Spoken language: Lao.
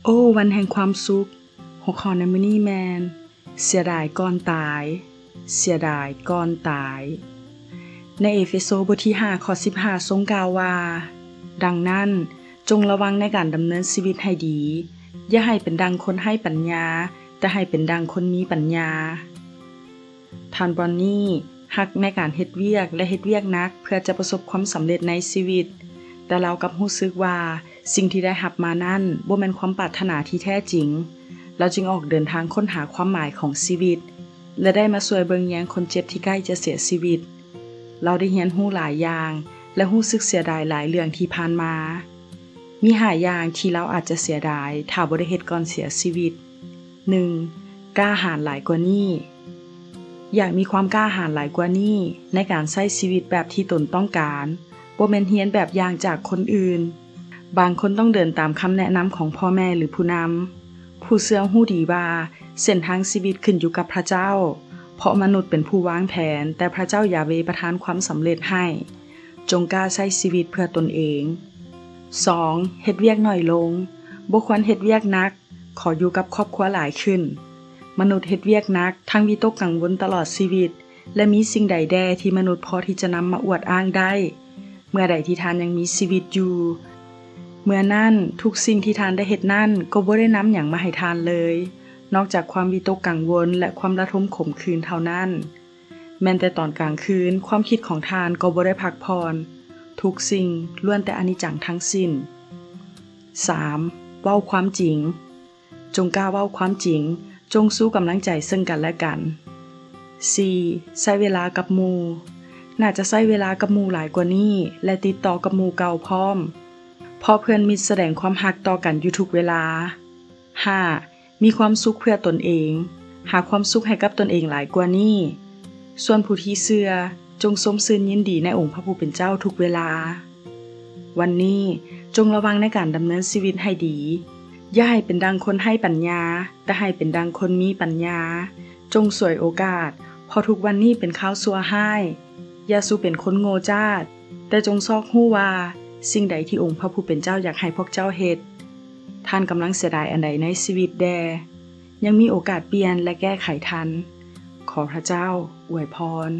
ໂອ້ ວັນແຫ່ງຄວາມສຸກ. ຫົວຂໍ້ໃນມື້ນີ້ແມ່ນ ເສຍດາຍກ່ອນຕາຍ, ເສຍດາຍກ່ອນຕາຍ. ໃນເອເຟໂຊບົດທີຫ້າ ຂໍ້ສິບຫ້າ ຊົງກ່າວວ່າ, ດັ່ງນັ້ນ, ຈົ່ງລະວັງໃນການດຳເນີນຊີວິດໃຫ້ດີ, ຢ່າໃຫ້ເປັນດັ່ງຄົນໄຮ້ປັນຍາ, ແຕ່ໃຫ້ເປັນດັ່ງຄົນມີປັນຍາ. ທ່ານບອນນີ່ຮັກໃນການເຮັດວຽກ ແລະ ເຮັດວຽກໜັກເພື່ອຈະປະສົບຄວາມສຳເລັດໃນຊີວິດ, ແຕ່ລາວກັບຮູ້ສຶກວ່າສິ່ງທີ່ໄດ້ຮັບມານັ້ນບໍ່ແມ່ນຄວາມປາດຖະໜາທີ່ແທ້ຈິງ. ລາວຈຶ່ງອອກເດີນທາງຄົ້ນຫາຄວາມໝາຍຂອງຊີວິດ ແລະ ໄດ້ມາຊ່ວຍເບິ່ງແຍງຄົນເຈັບທີ່ໃກ້ຈະເສຍຊີວິດ. ລາວໄດ້ຮຽນຮູ້ຫຼາຍຢ່າງ ແລະ ຮູ້ສຶກເສຍດາຍຫຼາຍເລື່ອງທີ່ຜ່ານມາ. ມີຫ້າຢ່າງທີ່ລາວອາດຈະເສຍດາຍຖ້າບໍ່ໄດ້ເຮັດກ່ອນເສຍຊີວິດ. ໜຶ່ງ, ກ້າຫານຫຼາຍກວ່ານີ້. ຢາກມີຄວາມກ້າຫານຫຼາຍກວ່ານີ້ໃນການໃຊ້ຊີວິດແບບທີ່ຕົນຕ້ອງການ, ບໍ່ແມ່ນຮຽນແບບຢ່າງຈາກຄົນອື່ນ. ບາງຄົນຕ້ອງເດີນຕາມຄຳແນະນຳຂອງພໍ່ແມ່ ຫຼື ຜູ້ນຳ. ຜູ້ເຊື່ອຮູ້ດີວ່າເສັ້ນທາງຊີວິດຂຶ້ນຢູ່ກັບພະເຈົ້າ, ເພາະມະນຸດເປັນຜູ້ວາງແຜນ, ແຕ່ພະເຈົ້າຢາເວປະທານຄວາມສຳເລັດໃຫ້. ຈົ່ງກ້າໃຊ້ຊີວິດເພື່ອຕົນເອງ. ສອງ, ເຮັດວຽກໜ້ອຍລົງ. ບໍ່ຄວນເຮັດວຽກໜັກ, ຂໍຢູ່ກັບຄອບຄົວຫຼາຍຂຶ້ນ. ມະນຸດເຮັດວຽກໜັກ, ທັງວິຕົກກັງວົນຕະຫຼອດຊີວິດ, ແລະ ມີສິ່ງໃດແດ່ທີ່ມະນຸດພໍທີ່ຈະນຳມາອວດອ້າງໄດ້? ເມື່ອໃດທີ່ທ່ານຍັງມີຊີວິດຢູ່, ເມື່ອນັ້ນທຸກສິ່ງທີ່ທ່ານໄດ້ເຮັດນັ້ນກໍບໍ່ໄດ້ນຳຫຍັງມາໃຫ້ທ່ານເລີຍ, ນອກຈາກຄວາມວິຕົກກັງວົນ ແລະ ຄວາມລະທົມຂົມຂືນເທົ່ານັ້ນ. ແມ່ນແຕ່ຕອນກາງຄືນ, ຄວາມຄິດຂອງທ່ານກໍບໍ່ໄດ້ພັກຜ່ອນ. ທຸກສິ່ງລ້ວນແຕ່ອະນິດຈັງທັງສິ້ນ. ສາມ, ເວົ້າຄວາມຈິງ. ຈົ່ງກ້າເວົ້າຄວາມຈິງ, ຈົ່ງຊູກຳລັງໃຈເຊິ່ງກັນແລະກັນ. ສີ່, ໃຊ້ເວລາກັບໝູ່. ໜ້າຈະໃຊ້ເວລາກັບໝູ່ຫຼາຍກວ່ານີ້ ແລະ ຕິດຕໍ່ກັບໝູ່ເກົ່າພ້ອມ, ເພາະເພື່ອນມິດສະແດງຄວາມຮັກຕໍ່ກັນຢູ່ທຸກເວລາ. ຫ້າ, ມີຄວາມສຸກເພື່ອຕົນເອງ. ຫາຄວາມສຸກໃຫ້ກັບຕົນເອງຫຼາຍກວ່ານີ້. ສ່ວນຜູ້ທີ່ເຊື່ອ, ຈົ່ງຊົມຊື່ນຍິນດີໃນອົງພະຜູ້ເປັນເຈົ້າທຸກເວລາ. ວັນນີ້, ຈົ່ງລະວັງໃນການດຳເນີນຊີວິດໃຫ້ດີ. ຢ່າໃຫ້ເປັນດັ່ງຄົນໄຮ້ປັນຍາ, ແຕ່ໃຫ້ເປັນດັ່ງຄົນມີປັນຍາ. ຈົ່ງສວຍໂອກາດ, ເພາະທຸກວັນນີ້ເປັນຄາວຊົ່ວຮ້າຍ. ຢ່າສູ່ເປັນຄົນໂງ່ຈ້າ, ແຕ່ຈົ່ງຊອກຮູ້ວ່າສິ່ງໃດທີ່ອົງພະຜູ້ເປັນເຈົ້າຢາກໃຫ້ພວກເຈົ້າເຮັດ. ທ່ານກຳລັງເສຍດາຍອັນໃດໃນຊີວິດແດ່? ຍັງມີໂອກາດປ່ຽນ ແລະ ແກ້ໄຂທັນ. ຂໍພະເຈົ້າອວຍພອນ.